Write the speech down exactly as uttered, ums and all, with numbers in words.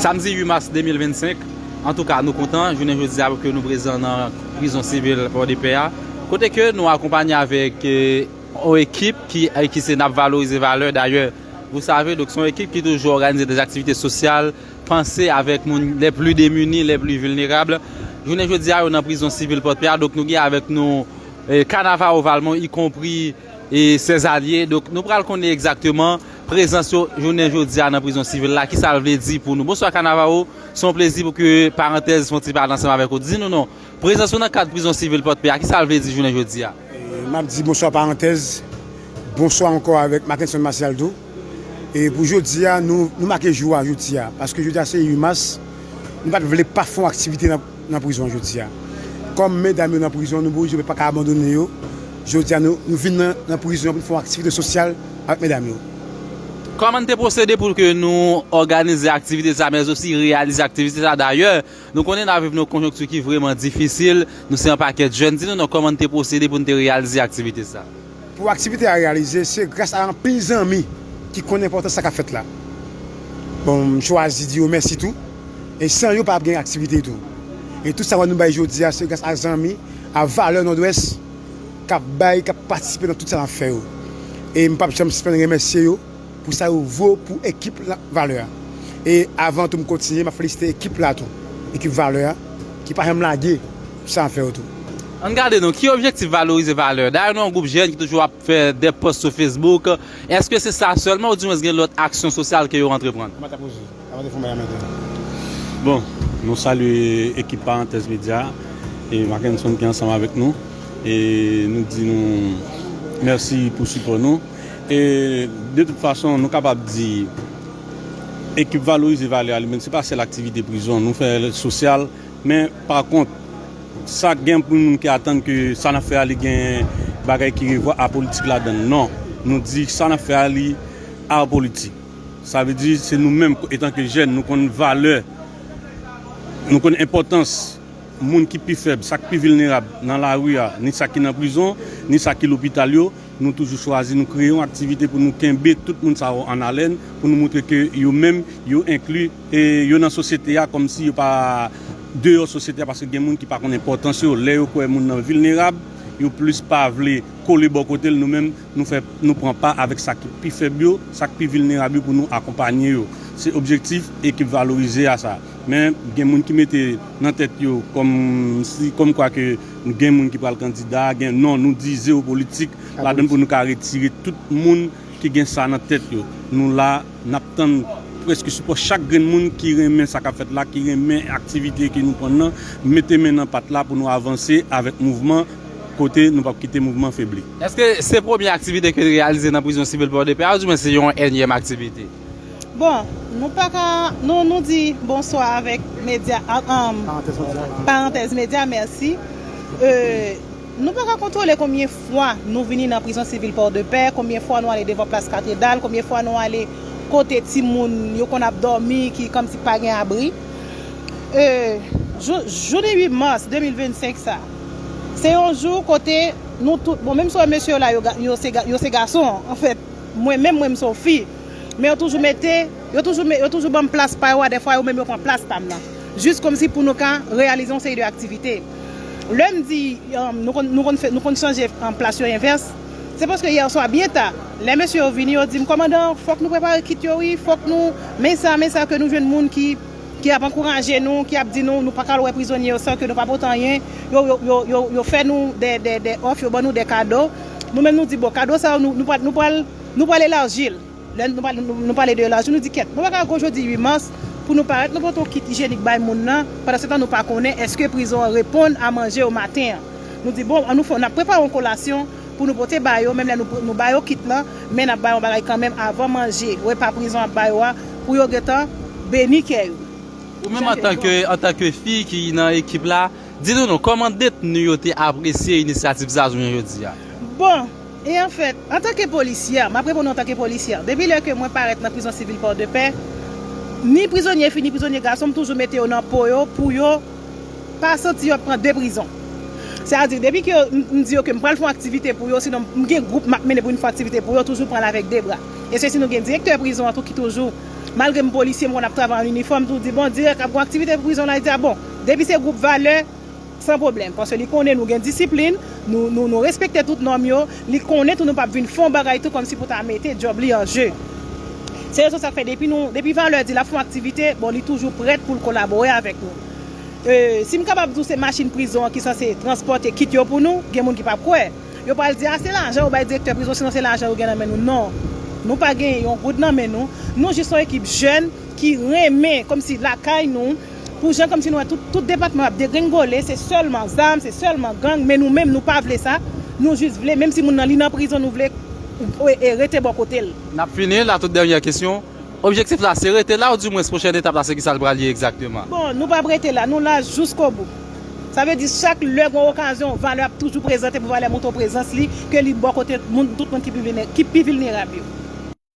Samdi uit mas de mil vennsenk, antouka, nou kontan jounen jodi a pou ke nou prezan nan prizon sivil Pòdepè a, kote ke nou akonpanye avèk eh, yon ekip ki, eh, ki se N ap valorize valè. Dayè, vous savez, donk, se yon ekip ki toujou òganize des activités sociales, panse avèk moun les plus démunis, les plus vulnérables. Jounen jodi a, yo nan prizon sivil Pòdpè a, donk, nou gen avèk nou eh, Cannavaro Valmont, ikonpri eh, ses alye. Donk, nou pral konnen egzakteman prezans yo jounen jodi a nan prizon sivil la, ki sa l vle di pou nou. Bonswa, Cannavaro. Se yon plezi pou ke Parantèz fè yon ti pale ansanm avèk ou. Di nou non, prezans ou nan kad prizon sivil Pòdpè a, ki sa l vle di jounen jodi a? E, m ap di bonswa Parantèz, bonswa ankò avèk Mackenson Martial tou. E pou jodi a, nou, nou make jou a jodi a, paske jodi a se uit mas, nou pa t vle pa fè yon aktivite nan, nan prizon an jodi a. Kòm medam yo nan prizon, nou oblije pa ka abandone yo. Jodi a, nou, nou vin nan, nan prizon an pou n fè yon aktivite sosyal avèk medam yo. Kòman n te pwosede pou ke nou òganize aktivite sa, men osi reyalize aktivite sa? Dayè, nou konnen n ap viv nan yon konjonkti ki vrèman difisil, nou se yon pakèt jèn. Di nou non, kòman n te pwosede pou n te reyalize aktivite sa? Pou aktivite a reyalize, se gras a anpil zanmi ki konn enpòtans sa k ap fèt la. Bon, m chwazi di yo mèsi tou. E san yo, pa ap gen aktivite tou. E tout sa w wè nou bay jodi a, se gras a zanmi, a Valè Nòdwès, k ap bay, k ap patisipe nan tout sa n ap fè yo. E m p ap janm sispann remèsye yo pou sa yo vo pou ekip la, Valè a. E avan tou m kontinye, m ap felisite ekip la tou, ekip Valè a, ki pa janm lage sa n ap fè yo tou. Ann gade non, ki objektif Valorize Valè? Dayè, nou yon gwoup jèn ki toujou ap fè de pòs sou Facebook. Èske se sa sèlman oudimwens gen lòt aksyon sosyal ke yo antreprann? Bon, nou salye ekip Parantèz Medya e Mackenson ki ansanm avèk nou. E nou di nou mèsi pou sipò nou. E de tout fason, nou kapab di ekip Valorize Valè a li menm, se pa sèl aktivite prizon. Nou fè sosyal, men pa kont, sa gen anpil moun ki atann ke sa n ap fè a, li gen bagay ki gen vwa a politik ladan l. Non, nou di sa n ap fè a, li a politik. Sa vle di, se nou menm, etanke jèn, nou konn valè, nou konn enpòtans moun ki pi fèb, sa k pi vilnerab nan lari a, ni sa ki nan prizon, ni sa ki lopital yo. Nou toujou chwazi, nou kreye yon aktivite pou nou kenbe tout moun sa yo an alèn, pou nou montre ke yo menm, yo enkli, e yo nan sosyete a, kòmsi yo pa deyò sosyete a, paske gen moun ki pa konn enpòtans yo. Lè yo kwè moun nan vilnerab, yo plis pa vle kole bò kote l. Nou menm, nou fè, nou pran pa avèk sa ki pi fèb yo, sa k pi vilnerab yo pou nou akonpanye yo. Se objektif ekip Valorize a sa. Men gen moun ki mete nan tèt yo kòmsi, kòmkwa ke gen moun ki pral kandida, gen, non, nou di zewo politik ladan l pou nou ka retire tout moun ki gen sa nan tèt yo. Nou la, n ap tann prèske sipò chak grenn moun ki renmen sa k ap fèt la, ki renmen aktivite ke nou pran nan, mete men nan pat la pou nou avanse avèk mouvman, kote nou p ap kite mouvman febli. Èske se premye aktivite ke n reyalize nan prizon sivil Pòdepè a, oudimwens se yon ènyèm aktivite? Bon, nou pa ka, nou, nou di bonswa avèk medya, a, um, Parantèz Medya, mèsi. E, nou pa ka kontwole konbyen fwa nou vini nan prizon sivil Pòdepè, konbyen fwa nou ale devan plas Katedral, konbyen fwa nou ale kote timoun yo konn ap dòmi, ki kòmsi pa gen abri. E, jou, jounen uit mas de mil vennsenk sa, se yon jou kote nou tout, bon, menm si w wè mesye yo la, yo ga-, yo se ga-, yo se gason, anfèt, mwen menm, mwen, m se yon fi. Men yo toujou mete, yo toujou me-, yo toujou ban m plas pa yo a, dèfwa yo menm yo pran plas pa m nan. Jis kòmsi pou nou ka reyalize yon seri de aktivite. Lè m di, um, nou konn, nou konn fè, nou konn chanje, um, plas yo envès, se paske yè swa byen ta, lè mesye yo vini, yo di m, "Kòmandan, fòk nou prepare kit yo, wi, fòk nou, men sa, men sa, ke nou jwenn moun ki, ki ap ankouraje nou, ki ap di nou, nou pa ka al wè prizonye yo san ke nou pa pote anyen, yo, yo, yo, yo, yo fè nou de, de, de òf, yo ban nou de kado." Nou menm nou di, "Bon, kado sa yo, nou, nou pral, nou pral, nou pral elaji l." Lè nou pale, nou, nou pale de lajan, nou di kèt. Nou pa ka gwo jodi uit mas pou nou parèt, nou pote yon kit ijyenik bay moun nan, pandan se tan nou pa konnen èske prizon an reponn a manje yo maten an. Nou di, bon, an nou fè, n ap prepare yon kolasyon pou nou pote ba yo, menm lè nou, nou ba yo kit lan, men n ap ba yo yon bagay kanmenm avan manje, repa prizon ap ba yo a, pou yo gentan beni kè yo. Ou menm antanke, antanke fi ki nan ekip la, di nou non, kòman detni yo te apresye inisyativ sa jounen jodi a? Bon, e anfèt, antanke polisyè, m ap reponn ou antanke polisyè. Depi lè ke mwen parèt nan prizon sivil Pòdepè, ni prizonye fi, ni prizonye gason, m toujou mete yo nan po yo pou yo pa santi yo ap pran de prizon. Sètadi, depi ke yo, m, m di yo ke m pral fè yon aktivite pou yo, sinon m gen gwoup m ap mennen pou vin fè aktivite pou yo, toujou pran l avèk de bra. E se si nou gen direktè prizon an tou ki toujou Malgre m polisye, m konn ap travay an inifòm, tou di, bon, dirèk ap gon aktivite pou prizon la, li di, a bon, depi se gwoup valè, san pwoblèm. Paske li konnen nou gen disiplin, nou, nou, nou respekte tout nòm yo, li konnen tou nou p ap vin fè yon bagay tou kòmsi pou ta mete djòb li an je. Se rezon sa k fè depi nou, depi valè di l ap fè yon aktivite, bon, li toujou prèt pou l kolabore avèk nou. E, si m kapab di w se machin prizon an ki sanse transpòte kit yo pou nou, gen moun ki p ap kwè. Yo pral di, a, se lajan yo bay direktè prizon, sinon se lajan yo gen nan men nou. Non. Nou pa gen yon goud nan men nou. Nou jis yon ekip jèn ki renmen, kòmsi lakay nou, pou jan kòmsi nou wè tout, tout depatman ap degrengole, se sèlman zam, se sèlman gang, men nou menm, nou pa vle sa. Nou jis vle, menm si moun nan li nan prizon, nou vle e, e rete bò kote l. N ap fini la, tout dènyè kesyon. Objektif la, se rete la, oudimwens pwochèn etap la, se kisa l pral ye egzakteman? Bon, nou p ap rete la, nou la jiskobou. Sa vle di, chak lè gon okazyon, valè ap toujou prezante pou valè montre prezans li, ke li bò kote moun, tout moun ki pi vilne-, ki pi vilnerab yo.